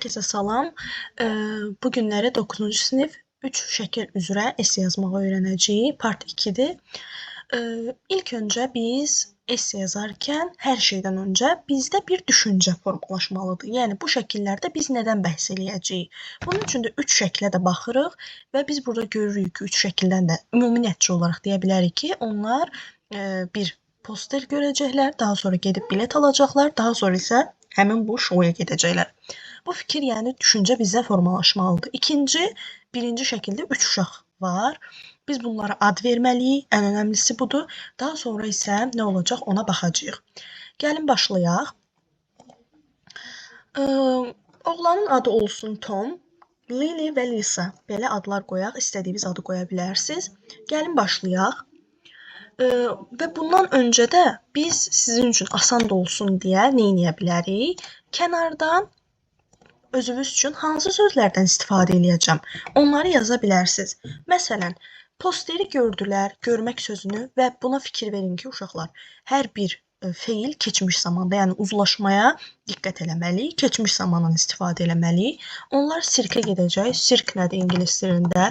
Hər kəsə salam. Bu günləri 9-cu sinif 3 şəkil üzrə esse yazmağı öyrənəcəyik. Part 2-dir. İlk öncə biz esse yazarkən hər şeydən öncə bizdə bir düşüncə formalaşmalıdır. Yəni bu şəkillərdə biz nədən bəhs eləyəcəyik? Bunun üçün də 3 şəklə də baxırıq və biz burada görürük ki, 3 şəkildən də ümumi nəticə olaraq deyə bilərik ki, onlar bir poster görəcəklər, daha sonra gedib bilet alacaqlar, daha sonra isə həmin bu şouya gedəcəklər. Bu fikir, yəni düşüncə bizdə formalaşmalıdır. İkinci, birinci şəkildə 3 uşaq var. Biz bunlara ad verməliyik. Ən önəmlisi budur. Daha sonra isə nə olacaq ona baxacağıq. Gəlin başlayaq. Oğlanın adı olsun Tom, Lily və Lisa. Belə adlar qoyaq. İstədiyiniz adı qoya bilərsiniz. Gəlin başlayaq. Və bundan öncə də biz sizin üçün asan da olsun deyə nə edə bilərik? Kənardan özünüz üçün hansı sözlərdən istifadə eləyəcəm, onları yaza bilərsiniz. Məsələn, posteri gördülər, görmək sözünü və buna fikir verin ki, uşaqlar, hər bir feil keçmiş zamanda, yəni uzlaşmaya diqqət eləməliyik, keçmiş zamandan istifadə eləməliyik. Onlar sirkə gedəcək. Sirk nədir ingilis dilində?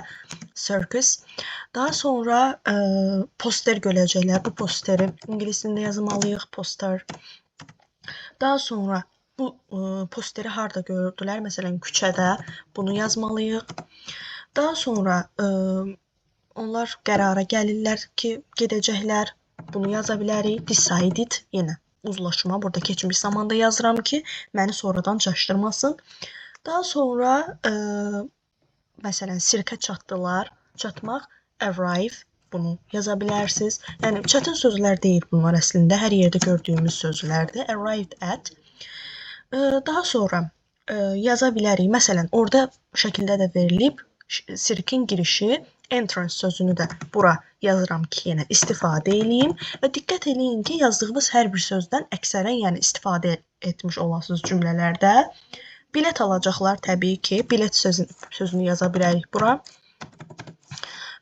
Circus. Daha sonra poster görəcəklər. Bu posteri ingilis dilində yazmalıyıq. Poster. Daha sonra bu posteri harda gördülər? Məsələn, küçədə. Bunu yazmalıyıq. Daha sonra onlar qərara gəlirlər ki, gedəcəklər. Bunu yaza bilərik. Decided, yenə uzlaşma. Burada keçmiş zamanda yazıram ki, məni sonradan çaşdırmasın. Daha sonra məsələn, sirkə çatdılar. Çatmaq, arrive, bunu yaza bilərsiniz. Yəni çətin sözlər deyil bunlar əslində. Hər yerdə gördüyümüz sözlərdir. Arrived at. Daha sonra yaza bilərik. Məsələn, orada şəkildə də verilib sirkin girişi, entrance sözünü də bura yazıram ki, yenə istifadə eləyim və diqqət eləyin ki, yazdığınız hər bir sözdən əksərən, yəni istifadə etmiş olasınız cümlələrdə. Bilet alacaqlar təbii ki, bilet sözünü yaza bilərik bura.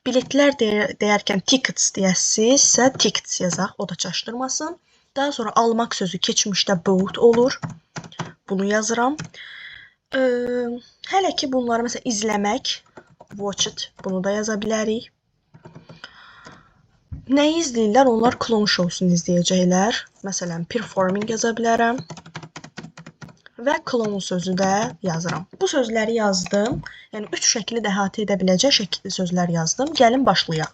Biletlər deyərkən tickets deyəsinizsə, tickets yazaq, o da çaşdırmasın. Daha sonra almaq sözü keçmişdə bought olur. Bunu yazıram. Hələ ki bunları məsələn izləmək, watch it, bunu da yaza bilərik. Nəyi izləyirlər? Onlar klon şousunu izləyəcəklər. Məsələn, performing yaza bilərəm. Və klon sözü də yazıram. Bu sözləri yazdım. Yəni 3 şəkli də əhatə edə biləcək şəkilli sözlər yazdım. Gəlin başlayaq.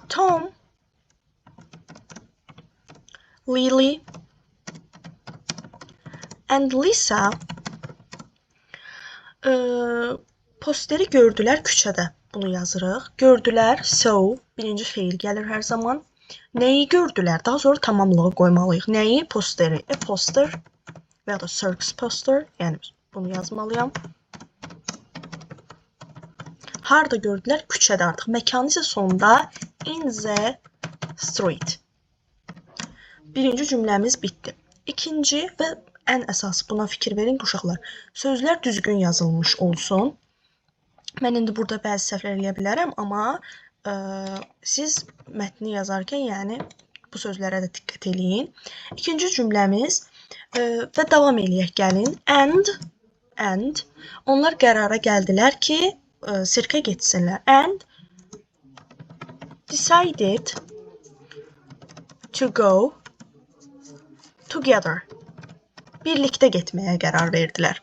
Tom, Lily and Lisa posteri gördülər küçədə. Bunu yazırıq. Gördülər, so, birinci feil gəlir hər zaman. Nəyi gördülər? Daha sonra tamamlığı qoymalıyıq. Nəyi? Posteri. A poster və ya da circus poster. Yəni bunu yazmalıyam. Harda gördülər? Küçədə artıq. Məkanı isə sonda in the street. Birinci cümləmiz bitdi. İkinci və ən əsası buna fikir verin ki, uşaqlar, sözlər düzgün yazılmış olsun. Mən indi burada bəzi səhvlər eləyə bilərəm, amma siz mətni yazarkən, yəni bu sözlərə də diqqət eləyin. İkinci cümləmiz və davam eləyək gəlin. And onlar qərara gəldilər ki, sirkə getsinlər. And decided to go together. Birlikdə getməyə qərar verdilər.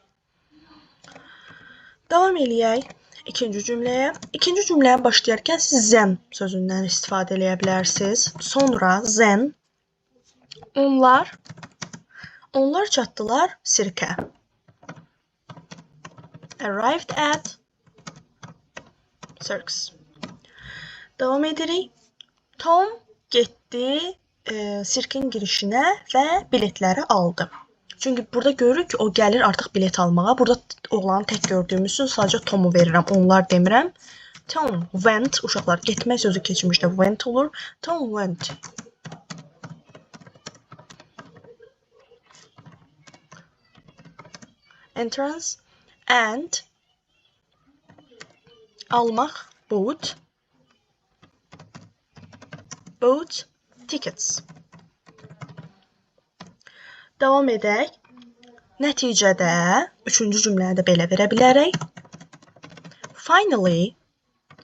Davam eləyək ikinci cümləyə. İkinci cümləyə başlayarkən siz then sözündən istifadə eləyə bilərsiniz. Sonra then onlar çatdılar sirkə. Arrived at circus. Davam edirik. Tom getdi sirkin girişinə və biletləri aldı. Çünki burada görürük ki, o gəlir artıq bilet almağa. Burada oğlanı tək gördüyümüz üçün sadəcə Tomu verirəm, onlar demirəm. Tom went, uşaqlar, getmək sözü keçmişdə went olur. Tom went. Entrance and almaq, bought tickets. Davam edək. Nəticədə üçüncü cümləni də belə verə bilərik. Finally,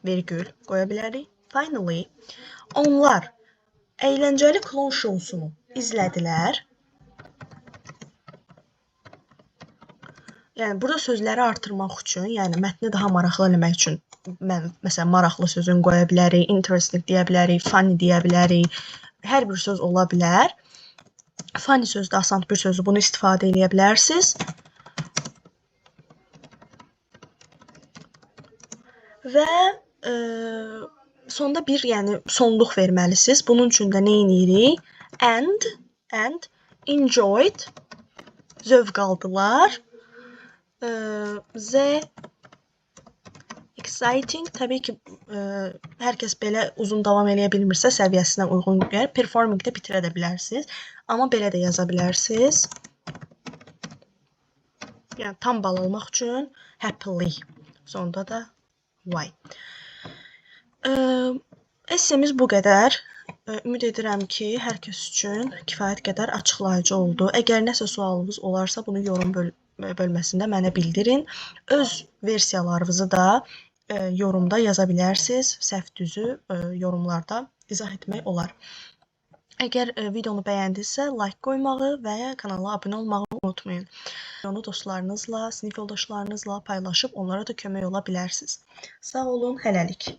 vergül qoya bilərik. Finally, onlar əyləncəli klon şousunu izlədilər. Yəni burada sözləri artırmaq üçün, yəni mətni daha maraqlı eləmək üçün mən məsələn maraqlı sözünü qoya bilərik, interesting deyə bilərik, funny deyə bilərik. Hər bir söz ola bilər. Funny sözü də asan bir sözdür. Bunu istifadə eləyə bilərsiniz. Və sonda bir, yəni sonluq verməlisiniz. Bunun üçün də nə edirik? And enjoyed, zövq aldılar. The exciting, təbii ki, hər kəs belə uzun davam eləyə bilmirsə, səviyyəsinə uyğun gəlir. Performing də bitirə də bilərsiniz. Amma belə də yaza bilərsiniz. Yəni tam bal almaq üçün happily. Sonda da y. Essemiz bu qədər. Ümid edirəm ki, hər kəs üçün kifayət qədər açıqlayıcı oldu. Əgər nəsə sualınız olarsa, bunu yorum bölməsində mənə bildirin. Öz versiyalarınızı da yorumda yaza bilərsiniz. Səhv düzü yorumlarda izah etmək olar. Əgər videonu bəyəndinizsə, like qoymağı və kanala abunə olmağı unutmayın. Onu dostlarınızla, sinif yoldaşlarınızla paylaşıb onlara da kömək ola bilərsiniz. Sağ olun, hələlik.